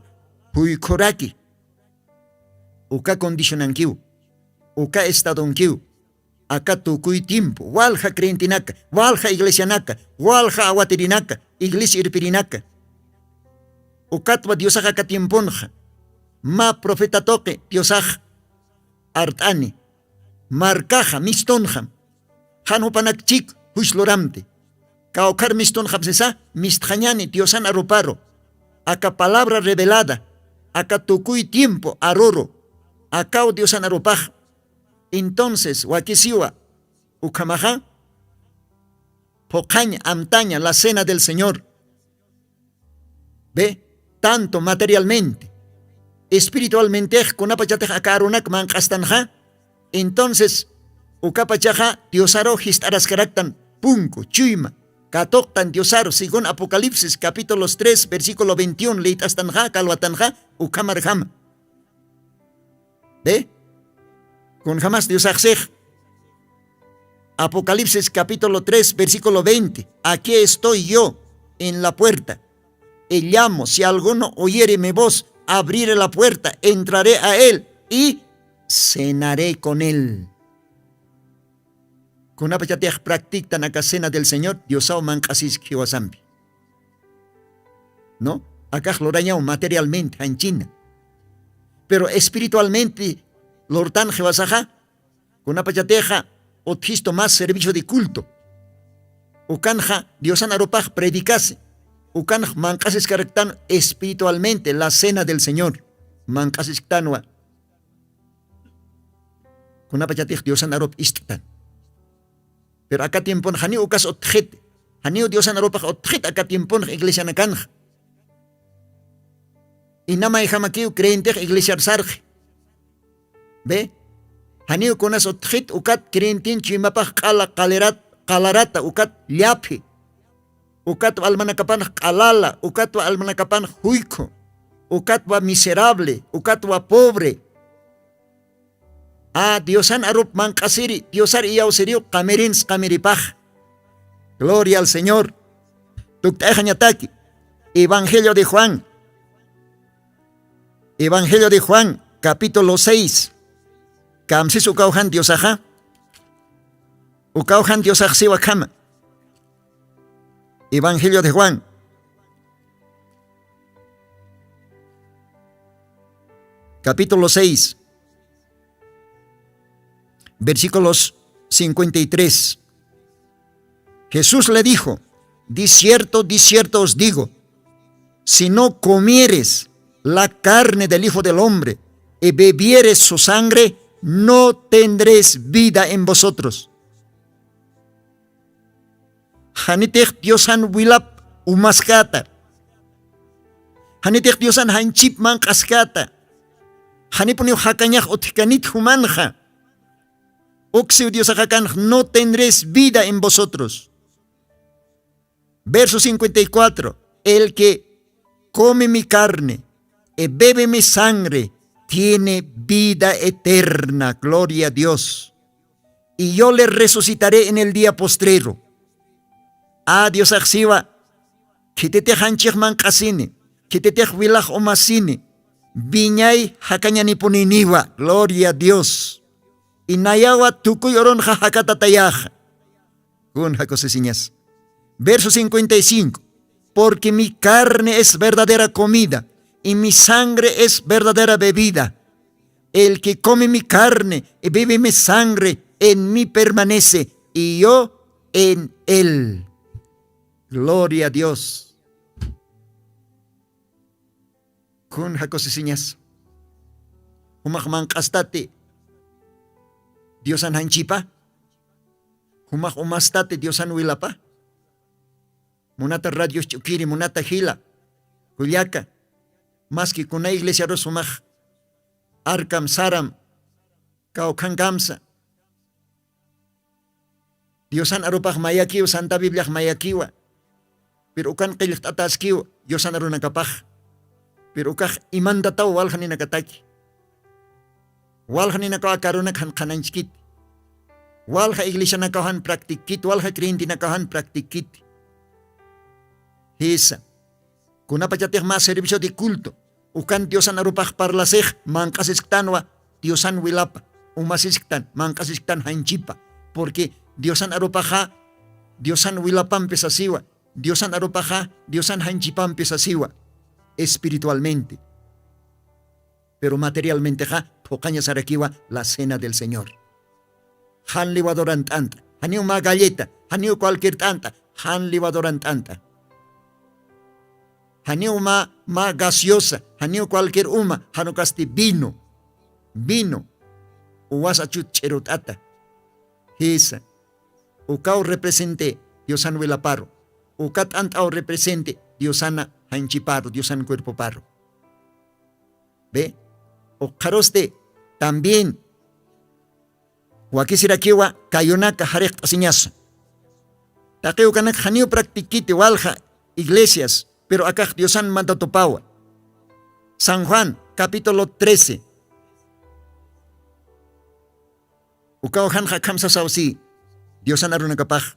juykhuraki. Uka condicionankiw, uka estadonkiw, aka tukuy tiempo, walja creyentenaka, walja iglesianaka, walja awatirinaka, iglesia irpirinaka. Ukatwa Diosax aka tiemponxa, mä profeta tuqi Diosax art'ani, markaxa mistunxam, jan jupanak chik juicio luramti. Kawkhar mistunxam sisa, mistxañani Diosan aruparu. Aka palabra revelada, aka tukuy tiempo aruru, akaw Diosan arupax. Entonces, wakisiwa, ukhamaxa, phuqhaña, amtaña, la cena del Señor. Ve, tanto materialmente, espiritualmente, kunapachatix aka arunak manq'astanxa, entonces, ukapachaxa Diosaru jist'araskaraktan, punku, chuyma, katuqtan Diosaru, según Apocalipsis capítulos tres, versículo veintiuno, liyt'astanxa, kalwatanxa, ukhamarjama. Ve, kunjamas Diosax six. Apocalipsis capítulo tres, versículo veinte: "Aquí estoy yo en la puerta y llamo. Si alguno oyere mi voz, abriré la puerta, entraré a él y cenaré con él." Kunapachatix practictan aka cena del Señor, Diosaw manq'asiski jiwasampi. ¿No? Akax lurañaw materialmente, janchina. Pero espiritualmente lurtan jiwasaxa, kunapachatixa utjistu más servicio de culto. Ukanxa Diosan arupax predicasi. Ukanx manq'asiskaraktan espiritualmente la cena del Señor. Manq'asisktanwa. Kunapachatix Diosan arup ist'tan. Pero aka tiempon janiw ukas utjit. Janiw Diosan arupax utjit aka tiempon iglesianakanxa. Inamay jamakiw creyentix iglesiar sarxi. Ve, janiw kunas utjit ukat creyentin chuymapax q'ala qalirat, qalarata ukat llaphi. Ukatwa almanakapanx q'alala, ukatwa almanakapanx juykhu, ukatwa miserable, ukatwa pobre. A Diosan arup manq'asiri, Diosar iyawsiriw qamirinsa qamiripax. Gloria al Señor. Tukt'ayxañataki. Evangelio de Juan. Evangelio de Juan, capítulo seis. Kamsis ukawjan Diosaxa. Ukawjan Diosax siwakhama. Evangelio de Juan, capítulo seis. Versículos cincuenta y tres. Jesús le dijo: "De cierto, de cierto os digo, si no comieres la carne del Hijo del Hombre y bebieres su sangre, no tendréis vida en vosotros". Janitix Diosan wilap umaskata. Janitix Diosan janchip manq'askata. Janipuniw jakañax utjkanit jumanxa. Uksiw Diosaxa kanx: "No tendréis vida en vosotros". Verso cincuenta y cuatro: "El que come mi carne y bebe mi sangre tiene vida eterna". Gloria a Dios. "Y yo le resucitaré en el día postrero". A Diosax siwa, khititix janchix manq'asini, khititix wilax umasini, wiñay jakañanipuniniwa. Gloria a Dios. Y nayawa tukuy urunxa jakatatayaxa. Kun jakusisiñas. Verso cincuenta y cinco: "Porque mi carne es verdadera comida, y mi sangre es verdadera bebida. El que come mi carne y bebe mi sangre, en mí permanece, y yo en él". Gloria a Dios. Kun jakusisiñas. Jumax manq'astati Diosan janchipa. Jumax umastati Diosan wilapa. Munata radios ch'ukiri, munata jila, kullaka, maski kuna iglesiarus jumax arkam saram kawkhankamsa. Diosan arupax mayakiw, Santa Bibliax mayakiwa. Pero ukan qillqt'ataskiw Diosan arunakapax. Pero ukax imantataw waljaninakataki. Waljaninakaw aka arunak jan qhananchkit. Walja iglesianakaw jan practikkit, walja creyentenakaw jan practikkit. Jisa. Kunapachatix mä servicio de culto ukan Diosan arupax parlasix, manq'asisktanwa Diosan wilapa, umasisktan, manq'asisktan janchipa. Porque Diosan arupaxa Diosan wilapampi sasiwa, Diosan arupaxa Diosan janchipampi sasiwa, espiritualmente. Pero materialmentexa phuqaña sarakiwa la cena del Señor. Jan liwaduran t'ant'a, janiw mä galleta, janiw cualquier t'ant'a, jan liwaduran t'ant'a. Janiw mä, mä gaseosa, janiw cualquier uma, jan ukasti vino, vino, uwas achut ch'irut'ata. Jisa. Ukaw represente Diosan wilaparu. Uka t'ant'aw represente Diosana janchiparu, Diosan cuerpoparu. Ve, ukxarusti también wakisirakiwa kayunaka jariqt'asiñasa. Taqi ukanak janiw practiquiti walja iglesias, pero akax Diosan mandatupawa. San Juan capítulo trece. Ukaw janxa akham sasaw si Diosan arunakapax.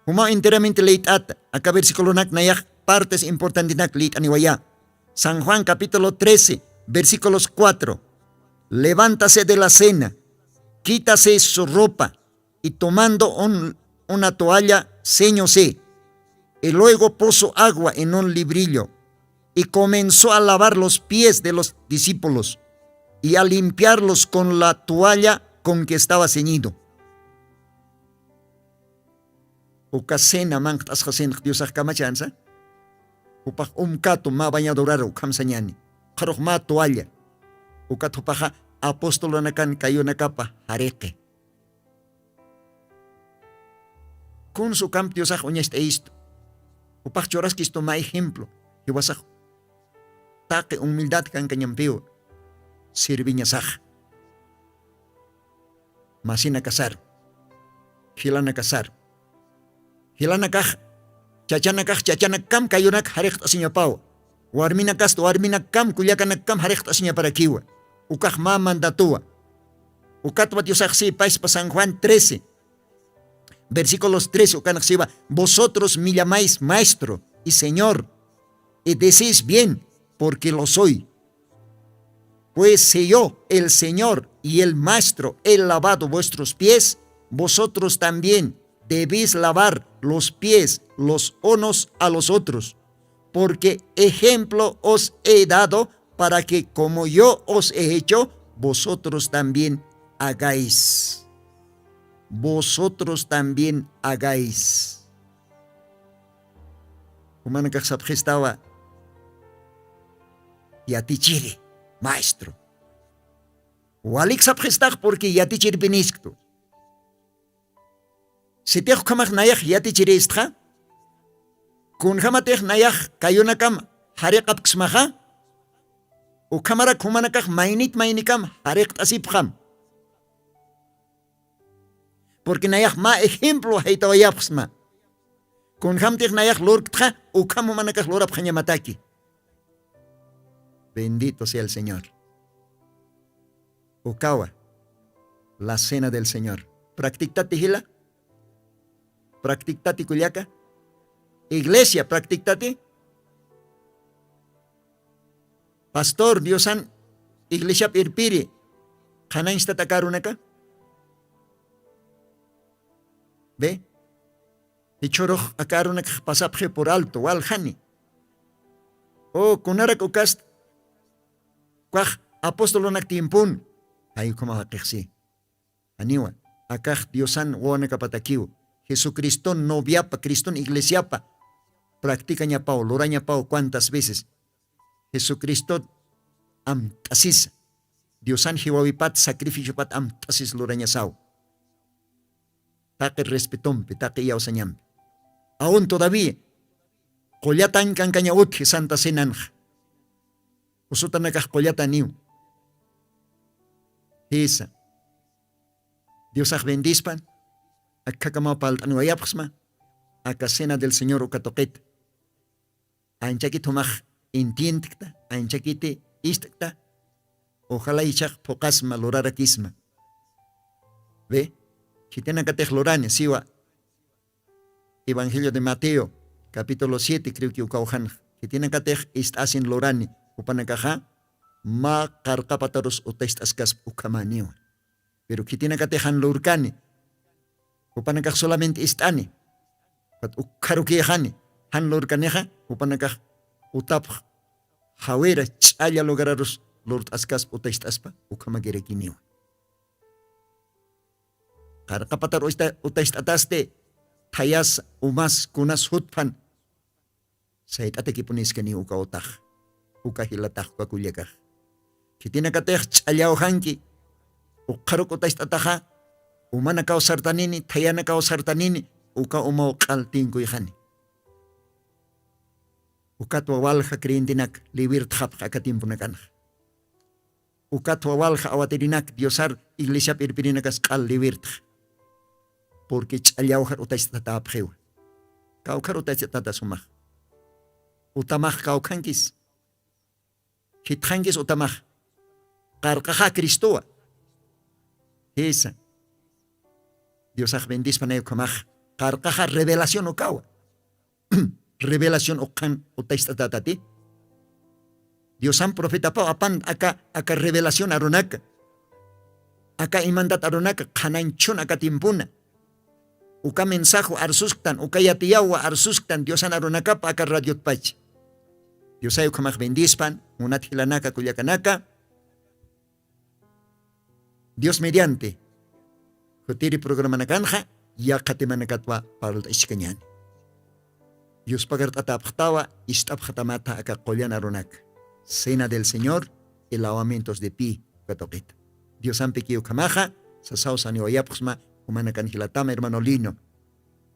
Jumaw enteramente leyt'ata, aka versiculonak nayax partes importantenak leyt'aniwayä. San Juan capítulo trece, versículos cuatro. Levántase de la cena, quítase su ropa, y tomando un, una toalla, ceñóse. Y luego puso agua en un librillo, y comenzó a lavar los pies de los discípulos, y a limpiarlos con la toalla con que estaba ceñido. Uka cena manqt'asxasinx Diosax kamachansa. Jupax umkatu mä bañadurar ukham sañani. Qharux mä toalla. Ukat jupaxa apostolanakan kayunakapa jariqi. Kunsa ukamp Diosax uñacht'ayistu. Jupax churaskistu mä ejemplo. Jiwasax taqi humildad kankañampiw sirviñasax. Masinakasaru, jilanakasaru. Jilanakax, chachanakax, chachanakam kayunak jariqt'asiñapawa. Warminakast warminakam, kullakanakam jariqt'asiñaparakiwa. Ukax mä mandatuwa. Ukatwa Diosax si paspa San Juan trece, versículos trece, ukanx siwa: "Vosotros me llamáis maestro y señor, y decís bien, porque lo soy. Pues si yo, el Señor y el Maestro, he lavado vuestros pies, vosotros también debéis lavar los pies los unos a los otros, porque ejemplo os he dado para que como yo os he hecho, vosotros también hagáis". vosotros también hagáis. Jumanakax sapxistawa, yatichiri, maestro. Walik sapxistax, porque yatichirpinisktu. Sitix ukhamax nayax yatichiristxa, kunjamatix nayax kayunakam jariqapksmaxa, ukhamarak jumanakax maynit maynikam jariqt'asipxam. Porque nayax mä ejemplo jaytawayapxsma. Kunjamtix nayax lurktxa, ukham jumanakax lurapxañamataki. Bendito sea el Señor. Ukawa, la cena del Señor. Practictati jila. Practictati kullaka. Iglesia, practictati. Pastor, Diosan iglesiap irpiri qhanañstat aka arunaka. Ve. Jichhurux aka arunakax pasapxi por alto, waljani. O kunarak ukast ukax apostolunak tiempon. Jay ukhama jaqixsi. Janiwa, akax Diosan wawanakapatakiw. Jesucriston noviapa, Criston iglesiapa practicañapaw, lurañapaw cuantas veces Jesucristot amt'asisa. Diosan jiwawipat sacrificiopat amt'asis lurañasaw. Taqi respetompi, taqi iyawsañampi. Aun todavía qullatañ kankaña utji Santa Cenanxa. Usutanakax qullataniw. Jisa. Diosax bendispan. Akhakamaw palt'aniwayapxsma aka cena del Señor uka tuqita. Anchakit jumax entiendkta, anchakiti ist'kta. Ojalá ichax phuqasma, lurarakisma. Ve, khitinakatix lurani siwa. Evangelio de Mateo, capítulo siete, creo que uka ujanx. Khitinakatix ist'asin lurani, jupanakaxa mä qarqapatarus utacht'askaspa ukhamäniwa. Pero khitinakatix jan lurkani, jupanakax solamente ist'ani. Ukat ukkharukïxani, jan lurkanixa jupanakax utapx jawira ch'alla lugararus lurt'askaspa utacht'aspa ukhamakirakiniwa. Qarqapatar usta-, utacht'atasti thayas umas kunas jutphan. Sayt'atakipuniskaniw uka utax, uka jilatax, uka kullakax. Khitinakatix ch'allawjanki, ukkharuk utacht'ataxa, umanakaw sartanini, thayanakaw sartanini, uka umaw q'al tinkuyxani. Ukatwa walja creyentenak liwirtxapx aka tiemponakanxa. Ukatwa walja awatirinak Diosar iglesiap irpirinakas q'al liwirtx. Porque ch'allawjar utacht'atäpxiwa. Kawkhar utacht'atata sumax. Utamax kawkhankis. Khitxankis utamax. Qarqaxa Cristowa. Jisa. Diosax bendispanay ukhamax. Qarqaxa revelación ukawa. Revelación ukxan utacht'atätati. Diosan profetapaw apan aka, aka revelación arunaka. Aka imantat arunaka qhanañchhun aka tiempuna. Uka mensajew arsusktan, uka yatiyawwa arsusktan Diosan arunakapa aka radiotpach. Diosay ukhamax bendispan, munat jilanaka, kullakanaka. Dios mediante, jutiri programanakanxa, yaqha temanakatwa parlt'askañäni. Yuspagart'atäpxtawa, ist'apxatamatha aka qullan arunaka. Cena del Señor, y lavamientos de pie, uka tuqita. Diosampiki ukhamaxa, sasaw saniwayapxsma, jumanakan jilatama, hermano Lino.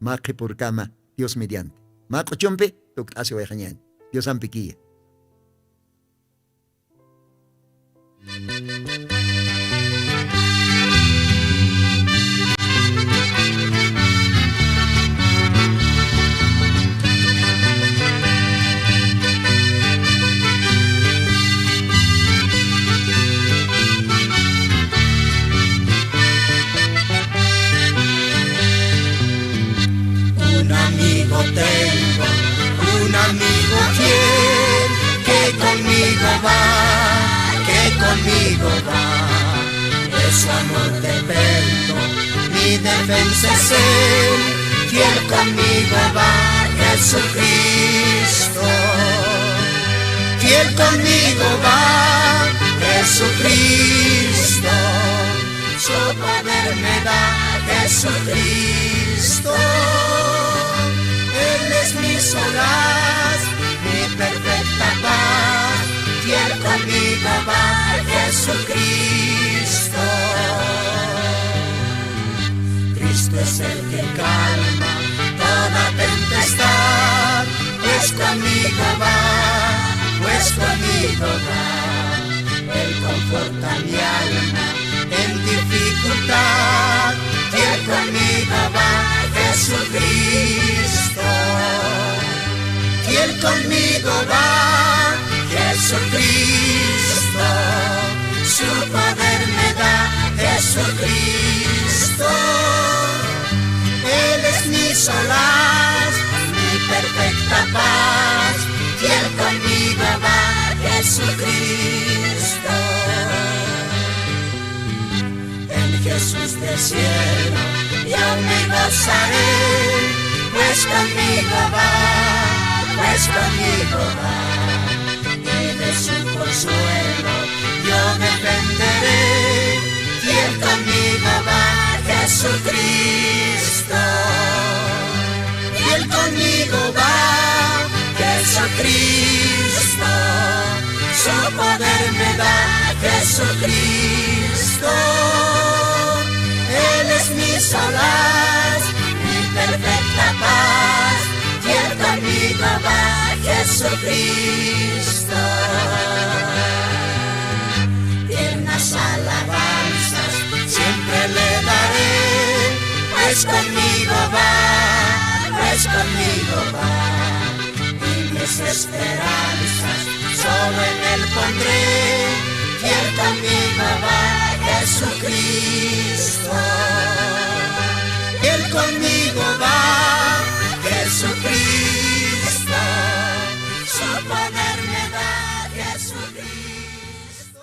Mä qhipürkama, Dios mediante. Mä q'uchumpi, tukt'asiwayxañäni. Diosampikiya. Un amigo tengo, un amigo fiel, que conmigo va, que conmigo va. De su amor dependo, mi defensa es él, fiel conmigo va Jesucristo. Fiel conmigo va Jesucristo. Su poder me da Jesucristo. Él es mi solaz, mi perfecta paz, y él conmigo va, Jesucristo. Cristo es el que calma toda tempestad, pues conmigo va, pues conmigo va. Él conforta mi alma en dificultad, y él conmigo va, Jesucristo. Y él conmigo va, Jesucristo. Su poder me da, Jesucristo. Él es mi solaz, mi perfecta paz, y él conmigo va, Jesucristo. En Jesús del cielo yo me gozaré, pues conmigo va, pues conmigo va. Y de su consuelo yo dependeré, y él conmigo va, Jesucristo. Y él conmigo va, Jesucristo. Su poder me da, Jesucristo. Él es mi solaz, mi perfecta paz, y él conmigo va, Jesucristo. Tiernas alabanzas siempre le daré, pues conmigo va, pues conmigo va. Y mis esperanzas solo en él pondré, y él conmigo va, Jesucristo. Y él conmigo va, Jesucristo. Su poder me da, Jesucristo.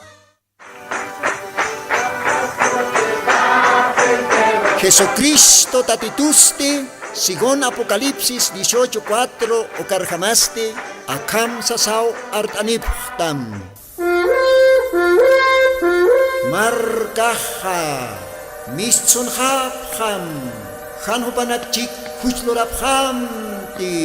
Jesucristo Tatitusti, según Apocalipsis dieciocho cuatro, ukarjamasti akham sasaw art'anipxtam. Markaxa mistsunxapxam, jan jupanakchik juchlurapxamti.